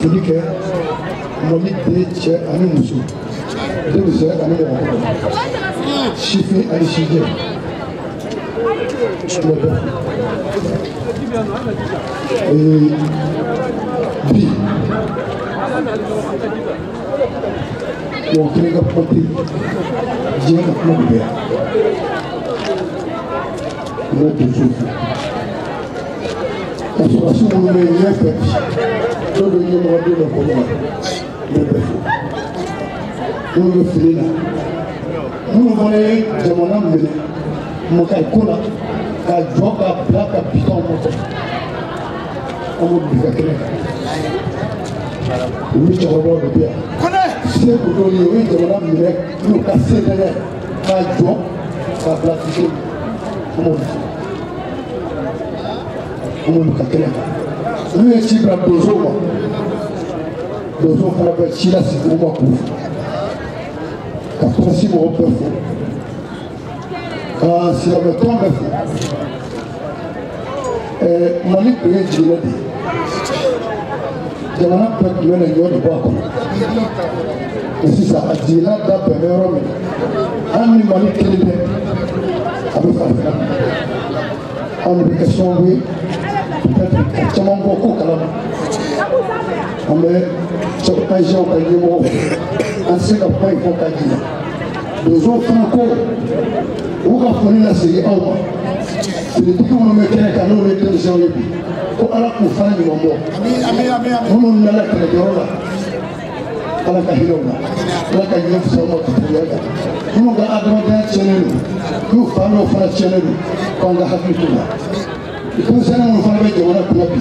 Foli kɛ Mali den cɛ ani muso, denmisɛn ani mɔgɔkɔrɔba, sifin ani sijɛ, n bɛ bɛɛ fo. Bi mɔgɔ kelen ka kuma tɛ diɲɛ ka kuma de bɛ yan. N bɛ donso fo ka sɔrɔdasi minnu bɛ ɲɛfɛ bi, dɔw bɛ ɲɛmɔgɔ den dɔ kɔnɔ, n bɛ bɛɛ fo. Minnu bɛ fili la, minnu fana ye jamana minɛ makayi ko la ka jɔ ka bila ka bitɔn nɔfɛ, an b'olu bi ka kɛnɛ kan. Olu cɛkɔrɔbaw de bɛ yan. Se kun t'olu ye, o ye jamana minɛ n'u ka se tɛ k'a jɔ k'a bila bitɔn, an b'olu fo. An b'olu ka kɛnɛ kan. Olu ye ci bila donsow ma, donsow fana bɛ ci lase u ma k'u fo, ka presse mɔgɔw bɛɛ fo, ka silamɛtɔn bɛɛ fo. Mali tun ye jiginɛ de ye, jamana bɛɛ tun bɛ na ɲɔ de bɔ a kɔnɔ. Sisan a jiginna da bɛn bɛ yɔrɔ min na, hali ni Mali kelen tɛ, a bɛ farafinna. Anw de bɛ kɛ sababu ye peut-être ka caman bɔ ko kalama. An bɛ AIGw ka ɲɛmɔgɔw fo, an tɛ se ka kuma in fɔ ka jigin. Donsow fana ko u ka foli lasegin aw ma. Finitigi minnu bɛ kɛnɛ kan n'olu ye denmisɛnw ye bi, ko Ala k'u fana ɲuman bɔ. Minnu nana kɛlɛkɛyɔrɔ la, Ala ka hinɛ u la, Ala ka ɲɛ fisaya u ma ka tɛmɛ kan. Minnu ka adamadenya tiɲɛnen don, n'u fa n'o fana tiɲɛnen don, k'an ka hakili t'u la. Denmisɛnnin minnu fana bɛ jamana kunna bi,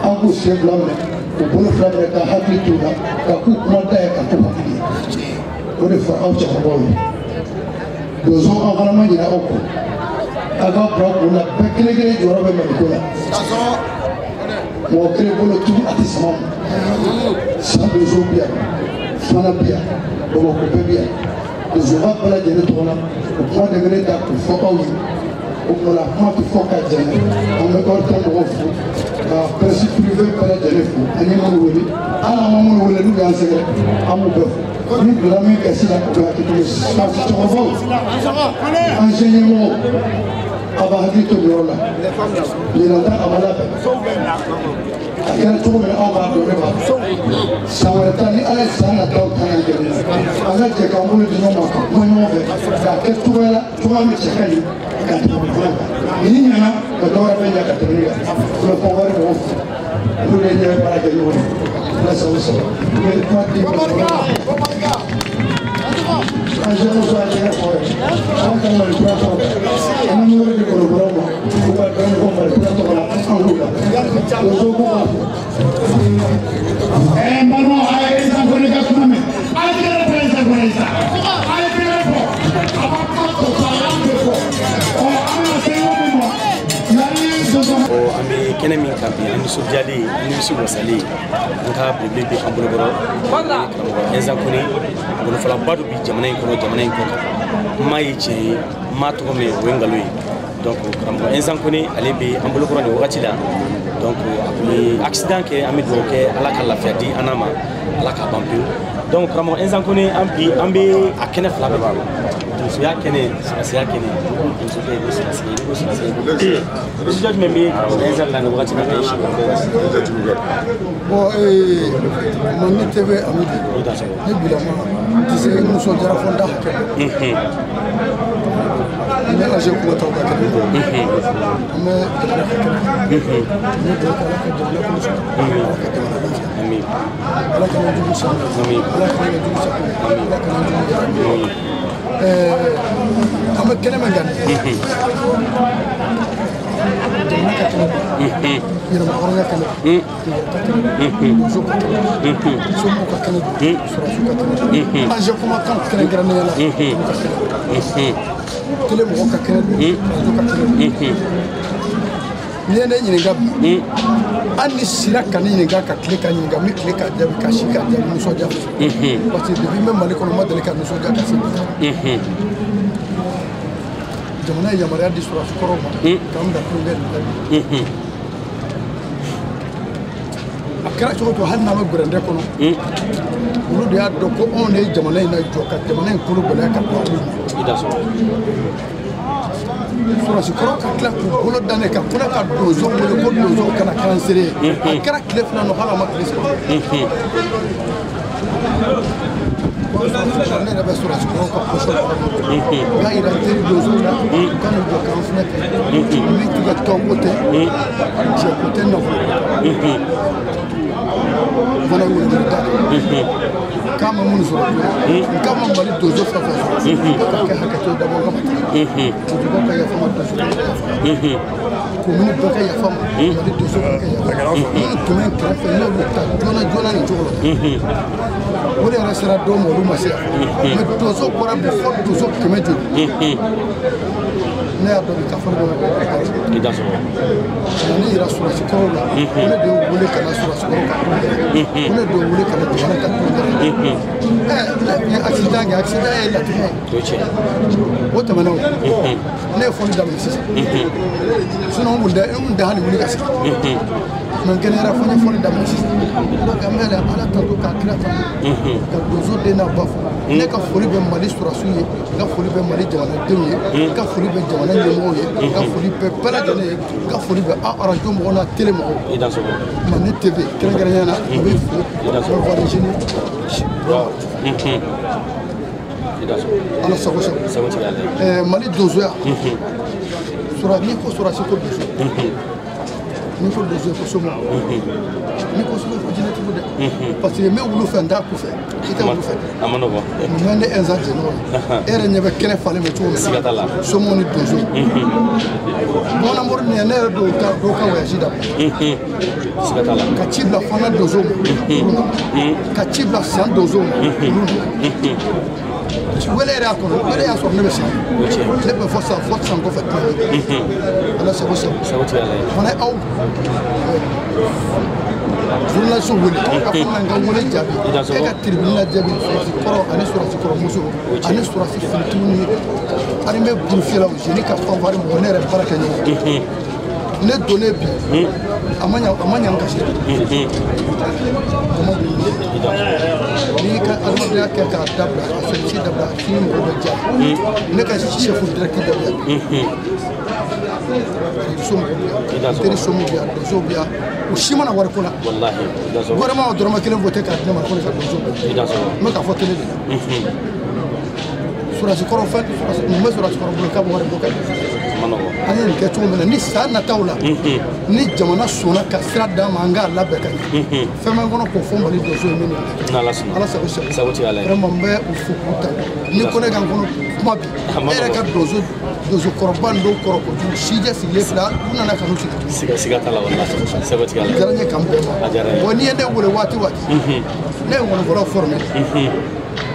an k'u sen fila minɛ, k'u bolo fila minɛ, ka hakili t'u la, ka k'u kuma da ye, ka k'u hakili ye. O de fɔ aw cɛkɔrɔbaw ye. Donso, an fana ma ɲinɛ aw kɔ. A ka bila kun na, bɛɛ kelen kelen jɔyɔrɔ bɛ Maliko la. Mɔgɔ kelen bolo tugu a tɛ sama ma. San donso bi yan, Fana bi yan, Bamakɔ bɛɛ bi yan. Donsoba bɛɛ lajɛlen tɔgɔ la, o kuma de bɛ ne da k'o fɔ aw ye. O tuma la, kuma tɛ fɔ ka jɛngɛ. An bɛ ORTM mɔgɔw fo, ka presse privée bɛɛ lajɛlen fo, an ye minnu wele, hali an ma minnu wele n'u y'an sɛgɛrɛ, an b'u bɛɛ fo. Ni bila min gasi la, o bɛ hakili to. Cɛkɔrɔbaw, ancien ɲɛmɔgɔw, a b'a hakili to nin yɔrɔ la. Ɲinan ta a ma labɛn, a kɛra cogo min na aw b'a dɔn, ne b'a dɔn. San wɛrɛ ta, ni Ala ye san nataw ta k'an gɛlɛya, an ka jɛ k'an bolo di ɲɔgɔn ma ka kuma ɲɔgɔn fɛ k'a kɛ cogoya la, cogoya min cɛ ka ɲi ka tɛmɛ nin fana kan. Ni ɲɛna ka dɔ wɛrɛ bɛ ɲɛ ka tɛmɛ nin kan. U bɛ fɔ wari mɔgɔw fo, olu de ɲɛ bɛ baara kɛ ɲɔgɔn ye. Ala sago sɔrɔ. N bɛ kuma di an jɛmuso, a tɛgɛ fɔ ye, an ka Mali kura tɔgɔ, an bɛ wele di kɔrɔbɔrɔw ma, u ka dɔɔnin fɔ Mali kura tɔgɔ la, an k'u la. Donso ko b'a fɔ. N balimaw, a ye Président Kone ka kuma mɛn. A ye tɛgɛrɛ fɔ Président Kone sa. A ye tɛgɛrɛ fɔ. A b'a kuma tɔ to, a y'a bɛɛ fɔ. Ɔ, an bɛna se yɔrɔ min ma, yanni donso. An bɛ kɛnɛ min kan bi, an nisɔndiyalen, an nimisi wasalen, an ka belebele bɛ an bolokɔrɔ, karamɔgɔ Ɛnza Kone, golofalaba dɔ bi jamana in kɔnɔ, jamana in kɔ kan. N m'a ye tiɲɛ ye, n m'a tɔgɔ mɛn, o ye nkalon ye. Donc karamɔgɔ Ɛnza Kone, ale bɛ an bolokɔrɔ nin wagati la. Donc a tun ye accident kɛ, an bɛ dugawu kɛ Ala ka lafiya di an n'a ma, Ala k'a ban pewu. Donc karamɔgɔ Ɛnza Kone, an bi an bɛ a kɛnɛ fila bɛɛ b'a la, donsoya kɛnɛ, sɔrɔdasiya kɛnɛ. Donso kɛ ni sɔrɔdasi ye, n'i ko sɔrɔdasi ye, nisɔndiya jumɛn bɛ karamɔgɔ Ɛnza la nin wagati la ka ɲɛsin? Bon, Mandi TV Amidi, ne bilama n tɛ se nisɔndiyara fo n da hakɛ la. N bɛ AG kuma taw ka kɛnɛ, an bɛ jamana ka kɛnɛ, n bɛ dugawu kɛ Ala ka jamana kɔlɔsi, Ala ka jamana lafiya, Ala kana jugu san, Ala kana jugu sago, Ala kana jugu yɛrɛ. An bɛ kɛnɛ min kan, jamana ka kɛnɛ don, yɛrɛma hɔrɔnya kɛnɛ don, ka kɛnɛ don, donso ka kɛnɛ don, somɔgɔw ka kɛnɛ don, sɔrɔdasiw ka kɛnɛ don, AG kumakan kɛrɛnkɛrɛnnenya la, olu ka kɛnɛ don, télé mɔgɔw ka kɛnɛ don, radio ka kɛnɛ don. N'i ye ne ɲininka bi, hali ni sira ka ne ɲininka, ka tile ka ɲininka, n bɛ tile ka jaabi, ka si ka jaabi, nisɔndiya fɛ, parce que depuis n bɛ Mali kɔnɔ, n ma deli ka nisɔndiya ka se bi. Jamana ye yamaruya di sɔrɔdasi kɔrɔw ma k'an bila tulonkɛ nin la bi. A Kɛra cogo cogo hali n'an bɛ gɛrɛndɛ kɔnɔ olu de y'a dɔn ko anw de ye jamana in lajɔ ka jamana in kolo gɛlɛya ka bila olu ma. Sɔrɔsi kɔrɔ ka tila k'u bolo da ne kan ko ne ka donso wele ko donso kana k'an seere ye. A kɛra tile 2 nɔ hali a ma tile 3. Ne yɛrɛ bɛ sɔrɔsi kɔrɔw ka pɔsɔn kɔnɔ. U y'a yira teri donsow la u ka n'u jɔ k'an filɛ kɛ. Min tigɛ tɔnko tɛ, jɛko tɛ, nafolo ko tɛ. O fana ye welewele da de ye. K'a ma minnu sɔrɔ joona, k'a ma Mali donso fɛn fɛn sɔrɔ, ko k'a kɛ hakɛto dabɔ kama ten. Kojugu ka yafa ma, donso ka yafa ma. Komini bɛɛ ka yafa ma, Mali donso bɛɛ ka yafa ma. Minnu tun bɛ n kɛrɛfɛ n'olu ta joona joona nin cogo la. O de yɛrɛ sera dɔw ma olu ma se yan. Mais donso bɔra bi fo donso 100 joli. Ne y'a dɔn bi k'a fɔ ne bɛ bɔ. Ne yira sɔrɔsi kɔrɔw la, ko ne de y'u wele ka na sɔrɔsi kɔrɔw ka ko kɛ, ko ne de y'u wele ka na jamana ka ko kɛ. Ne ye accident kɛ, accident ye latigɛ ye. O tɛmɛna o. Ne ye fɔli daminɛ sisan. Sinon n kun tɛ hali wuli ka sigi. Mais n kɛnɛyara fo n ye fɔli daminɛ sisan. Donc an bɛ Ala tanto k'a kira tanto ka donso den n'a ba fo. Ne ka foli bɛ Mali sɔrɔsiw ye, n ka foli bɛ Mali jamanadenw ye, n ka foli bɛ jamana ɲɛmɔgɔw ye, n ka foli bɛ bɛɛ lajɛlen ye, n ka foli bɛ aw arajo mɔgɔw n'a télé mɔgɔw. Mali TV kɛrɛnkɛrɛnnenya la n bɛ fo, n bɛ voyage ni Ala sago sago. Mali donsoya, n'i ko sɔrɔsi ko donso, n'i ko donso ko somɔgɔ, n'i ko somɔgɔ ko jinɛtigiw dɛ. Parce que n bɛ wulu fɛ n t'a ku fɛ, i tɛ wulu fɛ dɛ. A ma nɔgɔn. Mun bɛ ne Ɛnza jɛɲɔgɔn ye? E yɛrɛ ɲɛ bɛ kɛnɛ falen bɛ cogo min na, somɔgɔw ni donso. Bamanan mori nin ye ne yɛrɛ dɔw ta dɔw ka voyage dabila. Ka ci bila fana donsow ma, olu nana. Ka ci bila san donsow ma, olu nana. Wele yɛrɛ y'a kɔnɔ, wele y'a sɔrɔ ne bɛ san. Ne bɛ fɔ san fɔ san kɔfɛ tuguni. Ala sago sago. Fana aw journaliste wele, a fana n ka wele jaabi. E ka tribune la jaabi sɔrɔsi kɔrɔ ani sɔrɔsi kɔrɔmuso ani sɔrɔsi finitigiw ni armée burufiyɛlaw jeni ka fanfare mɔgɔ ne yɛrɛ baara kɛ ɲɔgɔn. Ne donnen bi a ma ɲa n kasi. Jama b'i ɲɛ. N'i ka adamadenya kɛ k'a dabila, ka fɛnci dabila, sini mɔgɔ bɛ diya. Ne ka chef direct dɔ bɛ yan. So mɔgɔ bɛ yan, teri somɔgɔw bɛ yan, donsow bɛ yan. U si mana wari ko la. Gouvernement o dɔrɔmɛ 1 voté k'a di ne ma ko ne ka donso bɔ. N bɛ k'a fɔ télé de la. Sɔrɔsi kɔrɔ fɛn mun bɛ sɔrɔsi kɔrɔ bolo k'a bɛ wari bɔ ka di. An ye nin kɛ cogo min na ni san nataw la ni jamana sɔnna ka sira d'an ma an k'a labɛn ka ɲɛ. Fɛn bɛ n kɔnɔ k'o fɔ Mali donso ye min ye. Ala sago sago. Vraiment n bɛ u fo k'u ta. Ni ko ne ka n kɔnɔ kuma bi e yɛrɛ ka donso kɔrɔba nin dɔw kɔrɔ kojugu sijɛ sigilen filɛ u nana ka n'u sigi. Siga t'a la walahi. Sago t'i la. Diyara n ye k'an bɛn ma. Bon n'i ye ne wele waati waati ne ye ngɔnifɔlaw formé.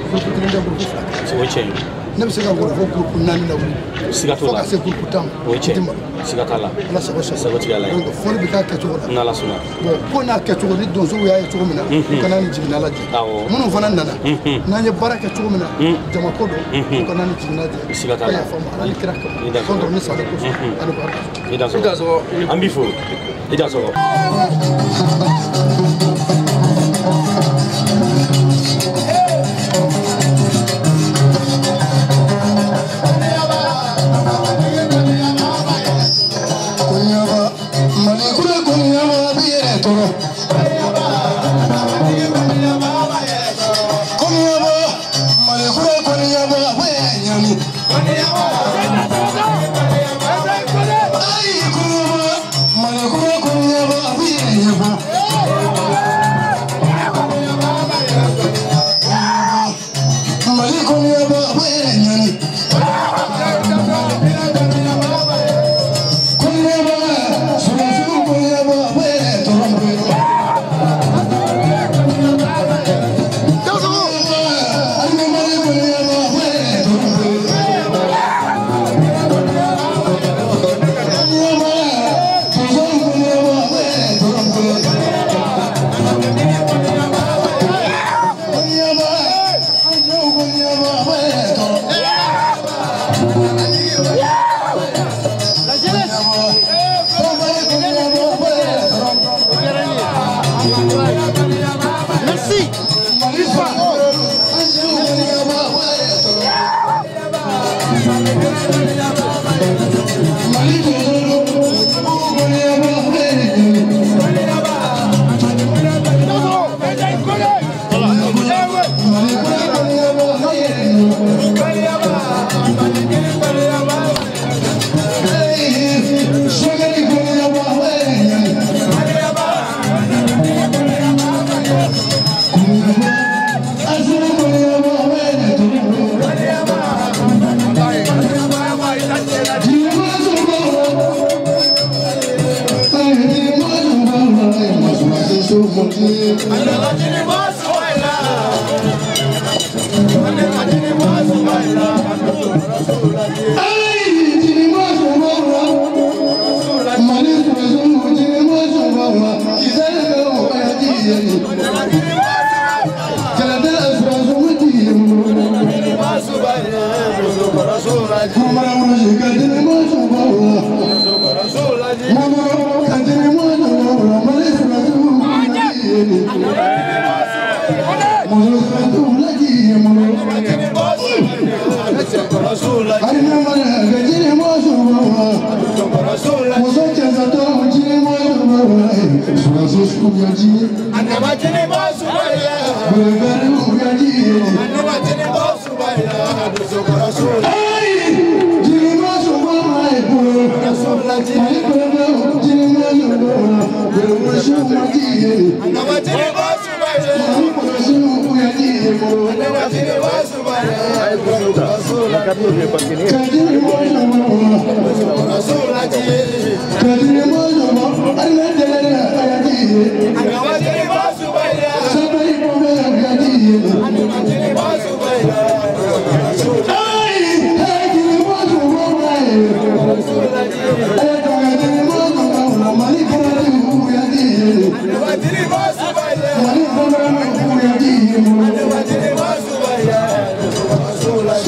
Groupe 1 tɛ groupe 2. O ye tiɲɛ ye. Ne bɛ se ka ngɔnifɔ groupe 4 lawuli. Siga t'o la. Fo ka se groupe 10 ma. O ye tiɲɛ ye. Siga t'a la. Ala sago sago. Sago t'i la. Donc fɔli bɛ k'a kɛcogo la. N'Ala sɔnna. Bon ko n'a kɛcogo ni donsow y'a ye cogo min na. U kana ni jiginna lajɛ. Awɔ. Minnu fana nana. N'an ye baara kɛ cogo min na. Jama ko don. U kana ni jiginna jɛ. Siga t'a la. Ka yafa n ma Ala ni kira kama. Contre ni sale kosɔn. Ani ko I dansɔgɔ. An b'i fo. I dansɔgɔ. Ay,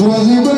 Suwazi.